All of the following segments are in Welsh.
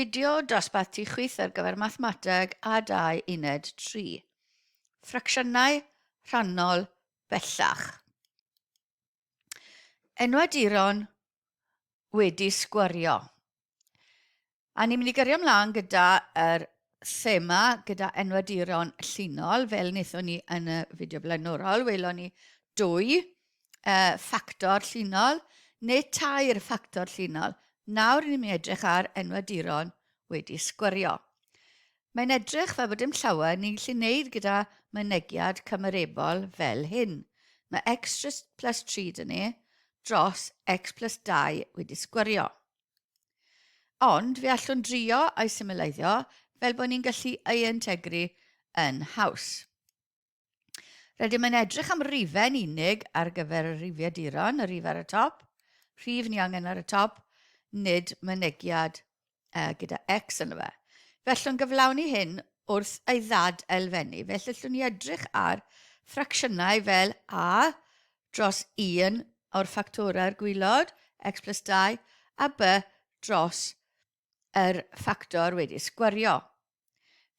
Fideo dosbarth tu chwith ar gyfer Mathemateg A2 Uned 3. Ffracsiynau rhannol bellach. Enwaduron wedi sgwario. A ni'n mynd i gyrio ymlaen gyda yr thema gyda enwaduron llinol, fel wnaethon ni yn y fideo blaenorol. Welon ni dwy ffactor llinol neu tair ffactor llinol. Nawr ni'n mynd i edrych ar enwaduron wedi sgwario. Mae'n edrych fel bod dim llawer ni'n gallu wneud gyda mynegiad cymarebol fel hyn. Mae x plus 3 dyn ni dros x plus 2 wedi sgwario. Ond fe allwn drio ei symleiddio fel bod ni'n gallu ei integru yn haws. Rydym yn edrych am rifau'n unig ar gyfer y rifiaduron, y rif ar y top, rhif ni angen ar y top, nid mynegiad gyda x yno fe. Felly gyflawni hyn wrth ei ddad elfennu. Felly allwn ni edrych ar ffracsiynau fel a dros 1 o'r ffactorau'r gwylod, x plus 2, a b dros yr ffactor wedi sgwario.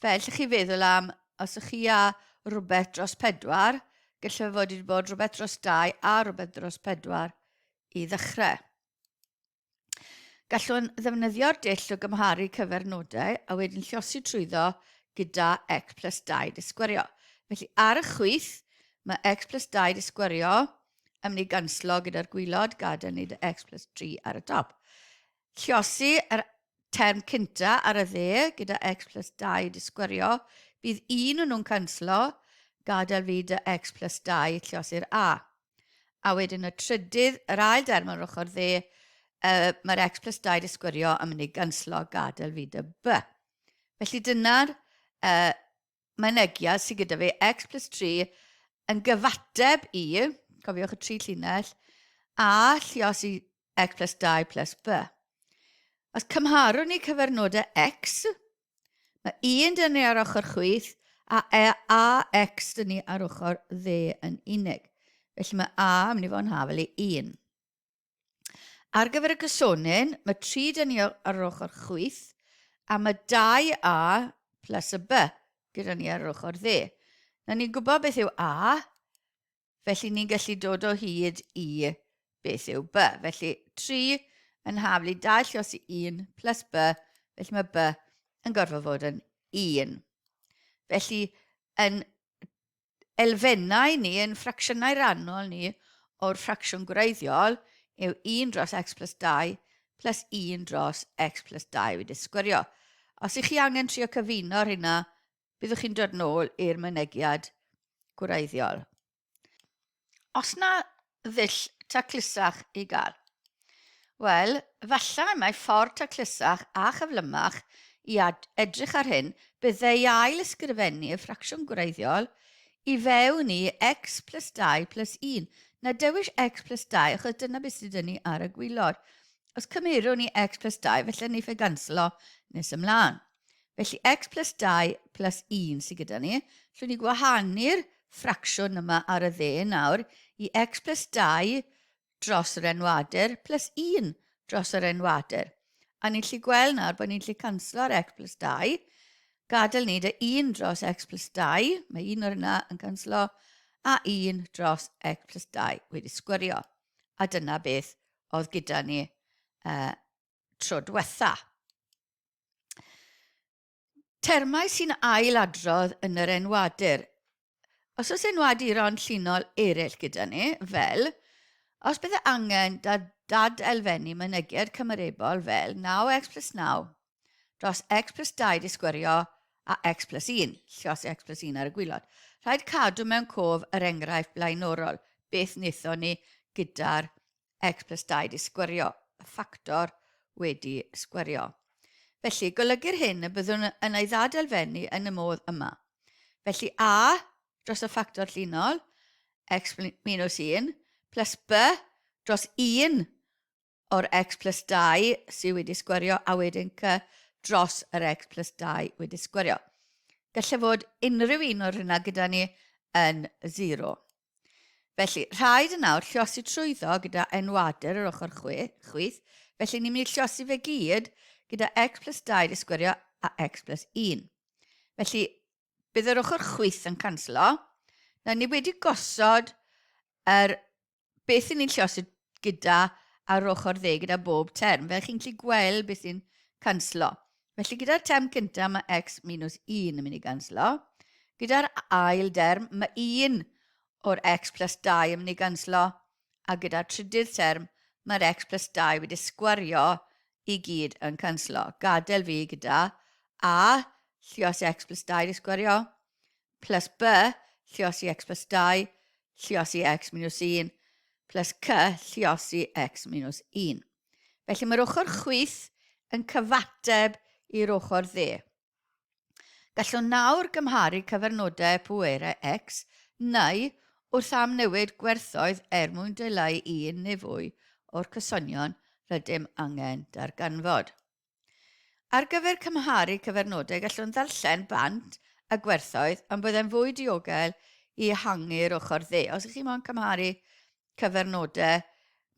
Fe allwch chi feddwl am, os ych chi â rhywbeth dros 4, gallai fe fod wedi bod rhywbeth dros 2 a rhywbeth dros 4 i ddechrau. Gallwn ddefnyddio'r dull o gymharu cyfernodau a wedyn llosi trwyddo gyda x plus 2 disgwyrio. Felly ar y chwith, mae x plus 2 disgwyrio yn mynd i ganslo gyda'r gwylod, gadael ni x plus 3 ar y top. Lliosi yr term cynta ar y dde gyda x plus 2 di sgwario, bydd un o'n nhw'n canslo, gadael fi dy x plus 2 lliosi'r a. A wedyn y trydydd, yr ail derm ar ochr dde, mae'r x plus 2 di sgwario yn mynd i ganslo, gadael fi dy b. Felly dyna'r mynegiad sydd gyda fi, x plus 3, yn gyfateb i, cofiwch y tri llinell, a lliosi x plus 2 plus b. Os cymharwn ni cyfernodau x, mae un dyn ni ar ochr chwith a e, a x dyn ni ar ochr dde yn unig. Felly mae a yn mynd i fod yn hafel i 1. Ar gyfer y cysonyn, mae 3 dyn ni ar ochr chwith a mae 2a plus y b gyda ni ar ochr dde. Na ni'n gwybod beth yw a, Felly ni'n gallu dod o hyd i beth yw b. Felly 3 yn haflu 2 llos i 1 plus b, felly mae b yn gorfod fod yn 1. Felly yn elfennau ni, yn ffracsiynau rannol ni o'r ffracsiwn gwreiddiol yw 1 dros x plus 2 plus 1 dros x plus 2 wedi sgwario. Os ych chi angen trio cyfuno'r hynna, byddwch chi'n dod nôl i'r mynegiad gwreiddiol. Os na ddull taclusach i gael? Wel, falle mae ffordd taclusach a chyflymach i edrych ar hyn bydde i ail ysgrifennu y ffracsiwn gwreiddiol i fewn i x plus 2 plus 1. Na dewis x plus 2 achos dyna beth sydd ni ar y gwylod. Os cymerwn ni x plus 2, felly ni fe ganslo nes ymlaen. Felly x plus 2 plus 1 sydd gyda ni. Llwn ni gwahanu'r ffracsiwn yma ar y dde nawr i x plus 2 dros yr enwadur plus 1 dros yr enwadur. A ni'n lli gweld nawr bod ni'n lli canslo'r x plus 2. Gadael ni dy 1 dros x plus 2, mae un o'r yna yn canslo, a 1 dros x plus 2 wedi sgwario. A dyna beth oedd gyda ni tro diwetha. Termau sy'n ail-adrodd yn yr enwadur. Os oes enwaduron llinol eraill gyda ni, fel, os bydde angen dad-elfennu mynegiad cymarebol fel 9x plus 9 dros x plus 2 di sgwario a x plus 1, llos x plus 1 ar y gwylod. Rhaid cadw mewn cof yr enghraifft blaenorol, beth wnaethon ni gyda'r x plus 2 di sgwario, y ffactor wedi sgwario. Felly, golygu'r hyn y byddwn yn ei ddadelfennu yn y modd yma. Felly, a dros y ffactor llinol, x minus 1, plus b dros 1 o'r x plus 2 sydd wedi sgwario, a wedyn c dros yr x plus 2 wedi sgwario. Gallai fod unrhyw un o'r hynna gyda ni yn 0. Felly, rhaid yn awr lliosi trwyddo gyda enwadur yr ochr chwith. Felly, ni'n mynd i lliosi fe gyd gyda x plus 2 di sgwerio a x plus 1. Felly, bydd yr ochr chwith yn canslo. Nawr, ni wedi gosod yr beth i ni'n lliosi gyda ar ochr dde gyda bob term. Fel chi'n gallu gweld beth sy'n canslo. Felly gyda'r term cyntaf mae x minus 1 yn mynd i ganslo. Gyda'r ail derm mae 1 o'r x plus 2 yn mynd i ganslo. A gyda'r trydydd term mae'r x plus 2 wedi sgwario i gyd yn canslo. Gadael fi gyda a lliosi x plus 2 wedi sgwario plus b lliosi x plus 2 lliosi x minus 1 plus c lliosi x minus 1. Felly mae'r ochr chwith yn cyfateb i'r ochr dde. Gallwn nawr gymharu cyfernodau pwerau x neu wrth amnewid gwerthoedd er mwyn dileu un neu fwy o'r cysonion rydym angen darganfod. Ar gyfer cymharu cyfernodau gallwn ddarllen bant y gwerthoedd ond byddai'n fwy diogel i ehangu'r ochr dde. Os ych chi moyn cymharu cyfernodau,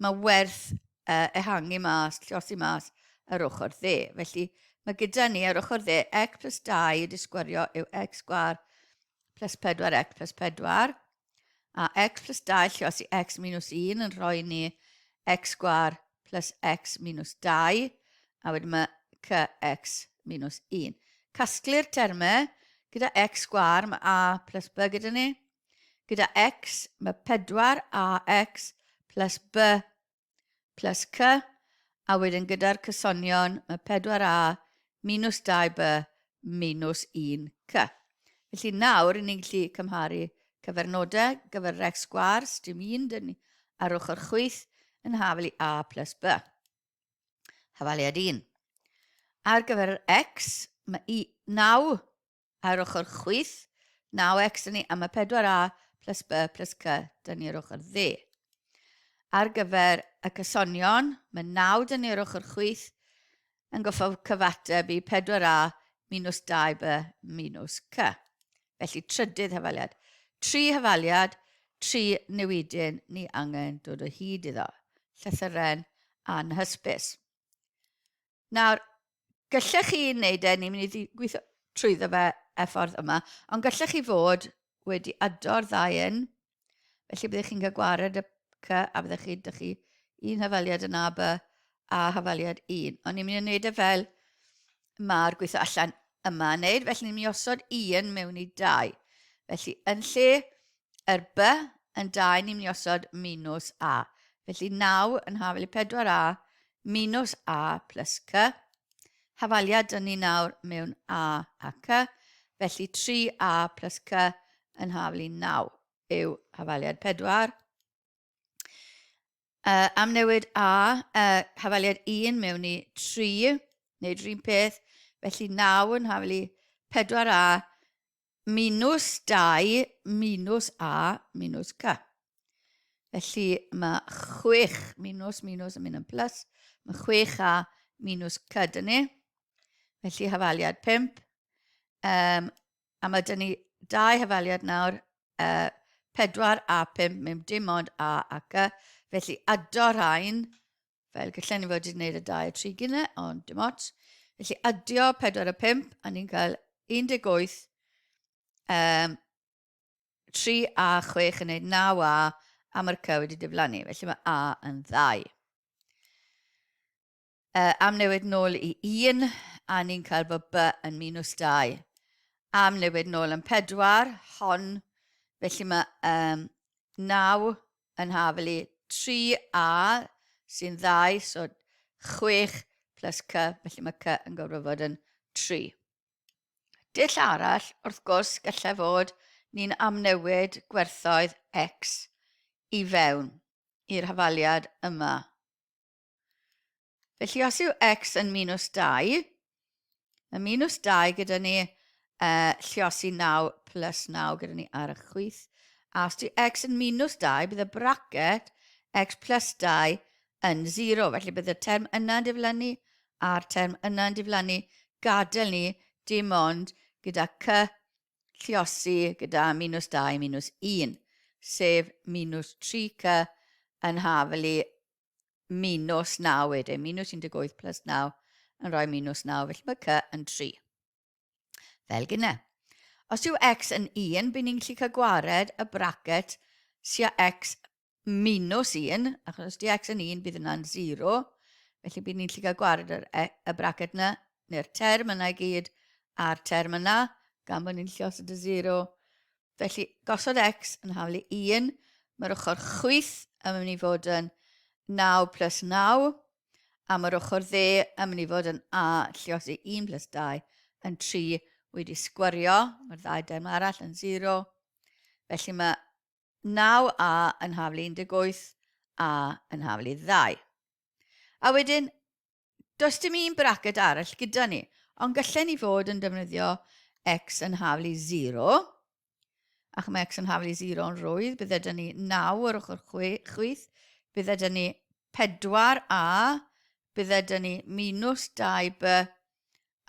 mae werth uh, ehangu mas, llosi mas yr ochr dde. Felly mae gyda ni ar ochr dde x plus 2 wedi sgwario yw x sgwar plus 4x plus 4. A x plus 2 lliosi x minus 1 yn rhoi ni x sgwar plus x minus 2, a wedyn mae cx minus 1. Casglu'r termau, gyda x sgwar mae a plus b gyda ni. Gyda x mae 4ax plus b plus c, a wedyn gyda'r cysonion mae 4a minus 2b minus 1c. Felly nawr, ni'n gallu cymharu cyfernodau gyfer yr x sgwar, dim un dyn ni ar ochr chwith, yn hafel i a plus b. Hafaliad 1. Ar gyfer yr x, mae i 9 ar ochr chwith, 9x dyn ni, a mae 4a plus b plus c dyn ni ar ochr dde. Ar gyfer y cysonion, mae 9 dyn ni ar ochr chwith yn goffo cyfateb i 4a minus 2b minus c. Felly trydydd hafaliad. Tri hafaliad, tri newidyn ni angen dod o hyd iddo. Llythyren anhysbys. Nawr, gallech chi wneud e, ni'n mynd i gweithio trwyddo fe y ffordd yma, ond gallech chi fod wedi ado'r ddau yn, felly byddech chi'n cael gwared y C a byddech chi, dych chi un hafaliad yn A, B a hafaliad 1. Ond ni'n mynd i wneud e fel mae'r gweithio allan yma yn wneud, felly ni'n mynd i osod 1 mewn i 2. Felly yn lle yr B yn 2, ni'n mynd i osod minus A. Felly 9 yn hafal i 4A minus A plus C. Hafaliad dyn ni nawr mewn A a C. Felly 3A plus C yn hafal i 9 yw hafaliad 4. Uh, am newid A, uh, hafaliad 1 mewn i 3, wneud rhywun peth. Felly 9 yn hafal i 4A minus 2 minus A minus C. Felly mae 6 minus minus yn mynd yn plus. Mae 6A minus C dyn ni. Felly hafaliad 5. Um, a mae dyn ni dau hafaliad nawr, uh, 4 a 5, mewn dim ond A a C. Felly ado rhain, Fel gallen ni fod wedi gwneud y 2 a 3 gynne, ond dim ots. Felly adio 4 a 5, a ni'n cael 18, um, 3 a 6 yn gwneud 9 a, a mae'r C wedi diflannu. Felly mae A yn ddau. Uh, am newid nôl i 1, a ni'n cael bod B yn minus 2. Am newid nôl yn 4, hon, felly mae um, 9 yn hafelu 3A sy'n ddau, so 6 plus C, felly mae C yn gorfod fod yn 3. Dull arall, wrth gwrs, gallai fod ni'n amnewid gwerthoedd x i fewn i'r hafaliad yma. Felly os yw x yn minus 2, mae minus 2 gyda ni uh, lliosi 9 plus 9 gyda ni ar y chwith. A os yw x yn minus 2, bydd y bracket x plus 2 yn 0. Felly bydd y term yna'n diflannu a'r term yna'n diflannu. Gadael ni dim ond gyda c lliosi gyda minus 2 minus 1, sef minus 3c yn hafelu minus 9 wedyn, minus 18 plus 9 yn rhoi minus 9, felly mae c yn 3. Fel gyna. Os yw x yn 1, bydd ni'n gallu cael gwared y bracet sy â x minus 1, achos os di x yn 1, bydd yna'n 0. Felly bydd ni'n gallu cael gwared yr, e, y bracet yna, neu'r term yna i gyd, a'r term yna, gan bod ni'n lluosod y 0. Felly, gosod x yn haflu 1, mae'r ochr chwith yn mynd i fod yn 9 plus 9, a mae'r ochr dde yn mynd i fod yn a lliosi 1 plus 2 yn 3 wedi sgwario, mae'r ddau derm arall yn 0. Felly mae 9a yn haflu 18, a yn haflu 2. A wedyn, does dim un braced arall gyda ni, ond gallen ni fod yn defnyddio x yn haflu 0, ac mae x yn haflu 0 yn rwydd, bydde dyn ni 9 ar ochr chwith, bydde dyn ni 4a, bydde dyn ni minus 2b,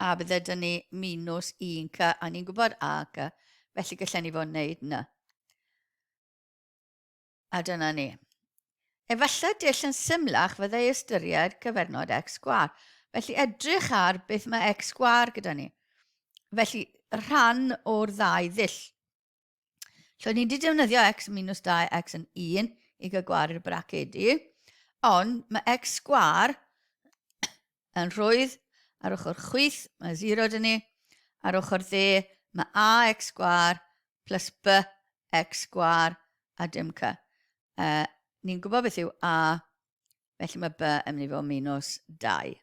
a bydde dyn ni minus 1c, a ni'n gwybod a c, felly gallen ni fod yn neud na. A dyna ni. Efallai dull yn symlach fyddai ystyried cyfernod x sgwâr. Felly edrych ar beth mae x sgwâr gyda ni. Felly rhan o'r ddau ddull. Lle ni wedi defnyddio x minus 2, x yn 1 i gael gwared y bracedi, ond mae x sgwâr yn rhwydd ar ochr chwith, mae 0 dyn ni, ar ochr dde mae ax sgwâr plus b x sgwâr a dim c. Uh, ni'n gwybod beth yw a, felly mae b yn mynd i fod minus 2.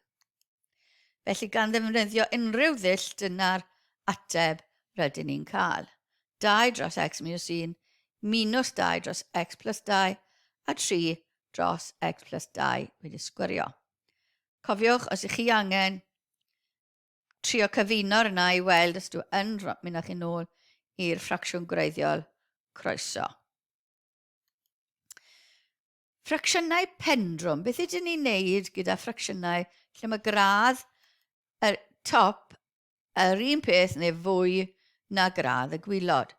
Felly gan ddefnyddio unrhyw ddull, dyna'r ateb rydyn ni'n cael. 2 dros x minus 1, minus 2 dros x plus 2, a 3 dros x plus 2 wedi sgwirio. Cofiwch, os ych chi angen trio cyfuno'r yna i weld os dwi yn mynd â chi nôl i'r ffracsiwn gwreiddiol, croeso. Ffracsiynau pendrwm. Beth ydyn ni'n neud gyda ffracsiynau lle mae gradd y top yr un peth neu fwy na gradd y gwylod?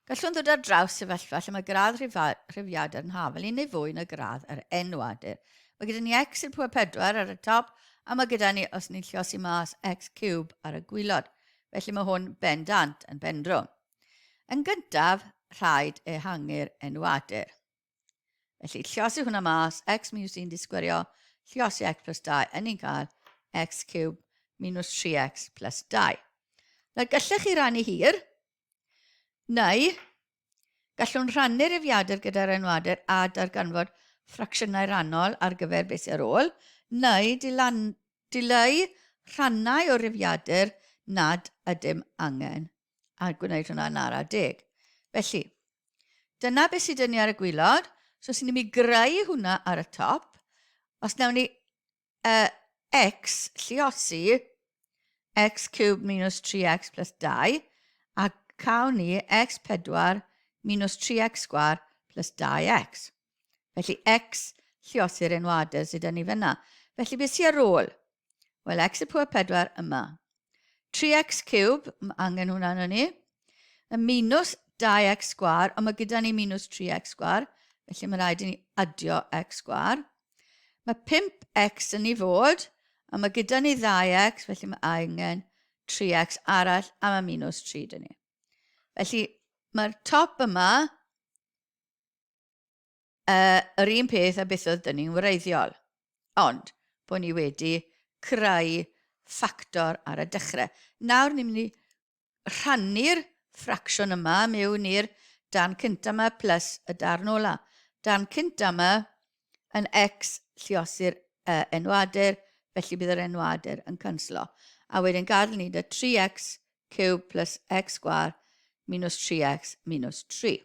Gallwn ddod ar draws sefyllfa lle mae gradd rhifiadau yn hafal i neu fwy na gradd yr enwadur. Mae gyda ni x i'r pŵer 4 ar y top, a mae gyda ni, os ni'n lliosi mas, x cube ar y gwylod. Felly mae hwn bendant yn bendrwm. Yn gyntaf, rhaid ehangu'r enwadur. Felly, lliosi hwnna mas, x minus 1 di sgwerio, lliosi x plus 2, yn ni'n cael x cube minus 3x plus 2. Nawr, gallech chi rannu hir, neu gallwn rhannu'r efiadur gyda'r enwadur a darganfod ffracsiynau rannol ar gyfer beth sy'n ar ôl, neu dilan, dileu rhannau o'r rifiadur nad ydym angen a gwneud hwnna yn ara deg. Felly, dyna beth sydd dyn ni ar y gwylod. So, sy'n ni'n mynd i greu hwnna ar y top. Os nawn ni uh, x lliosi x cube minus 3x plus 2, a cawn ni x4 minus 3x sgwar plus 2x. Felly x lliosi'r enwadau sydd yn ni fyna. Felly beth sy'n ar ôl? Wel, x y pŵer 4 yma. 3x cube, mae angen hwnna yn ni. Y minus 2x sgwar, ond mae gyda ni minus 3x sgwar, felly mae rhaid i ni adio x sgwar. Mae 5x yn ei fod, a mae gyda ni 2x, felly mae angen 3x arall, a mae minus 3 dyn ni. Felly mae'r top yma uh, yr un peth a beth oedd dyn ni'n wreiddiol. Ond, bod ni wedi creu ffactor ar y dechrau. Nawr ni'n mynd i rhannu'r ffracsiwn yma mewn i'r darn cynta yma plus y darn ola. Darn cynta yma yn x lliosi'r uh, enwadur, felly bydd yr enwadur yn canslo. A wedyn gadael ni dy 3x cube plus x sgwar minus 3x minus 3.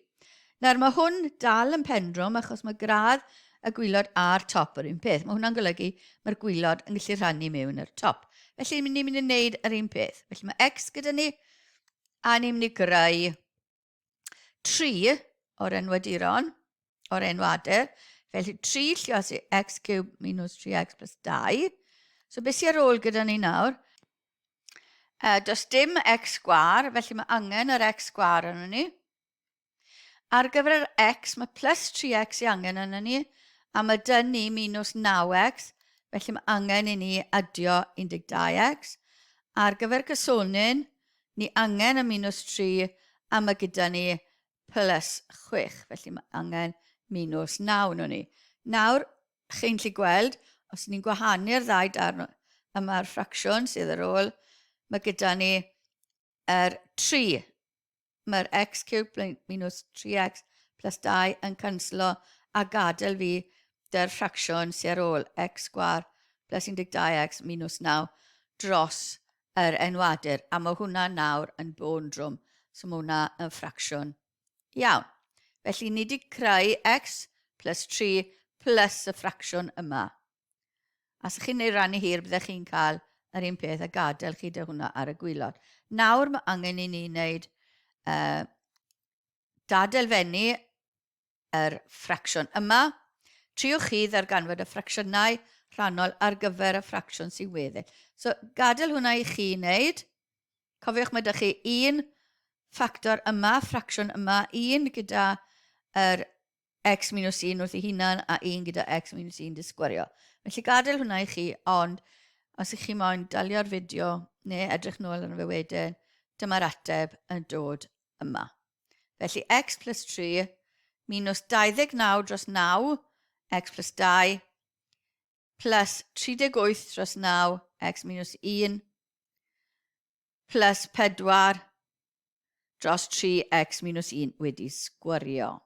Nawr mae hwn dal yn pendrwm achos mae gradd y gwylod a'r top yr un peth. Mae hwnna'n golygu mae'r gwylod yn gallu rhannu mewn i'r top. Felly ni'n mynd i wneud yr un peth. Felly mae x gyda ni a ni'n mynd i greu 3 o'r enwaduron, o'r enwadur. Felly 3 lliosi x cube minus 3x plus 2. So beth sy'n ar ôl gyda ni nawr? Uh, does dim x sgwar, felly mae angen yr x sgwar arno ni. Ar gyfer yr x, mae plus 3x i angen arno ni, a mae dyn ni minus 9x, Felly mae angen i ni adio 12x. Ar gyfer cysonyn, ni angen y minus 3 a mae gyda ni plus 6. Felly mae angen minus 9 nhw ni. Nawr, chi'n lli gweld, os ni'n gwahanu'r ddau darn yma'r ffracsiwn sydd ar ôl, mae gyda ni yr 3. Mae'r x cubed minus 3x plus 2 yn canslo a gadael fi dy'r ffracsiwn sydd ar ôl x sgwar plus 12x minus 9 dros yr enwadur. A mae hwnna nawr yn bôn drwm, so mae hwnna yn ffracsiwn iawn. Felly ni wedi creu x plus 3 plus y ffracsiwn yma. A os chi'n ei rannu hir, byddech chi'n cael yr un peth a gadael chi dy hwnna ar y gwylod. Nawr mae angen i ni wneud dadelfennu yr ffracsiwn yma. Triwch chi ddarganfod y ffracsiynau rhannol ar gyfer y ffracsiwn sy'n weddill. So, gadael hwnna i chi wneud. Cofiwch mae ydych chi un ffactor yma, ffracsiwn yma, un gyda yr x minus 1 wrth ei hunan a un gyda x minus 1 disgwyrio. Felly gadael hwnna i chi, ond os ych chi moyn dalio'r fideo neu edrych nôl arno fe wedyn, dyma'r ateb yn dod yma. Felly x plus 3 minus 29 dros 9, x plus 2, plus 38 dros 9, x minus 1, plus 4 dros 3x minus 1 wedi sgwario.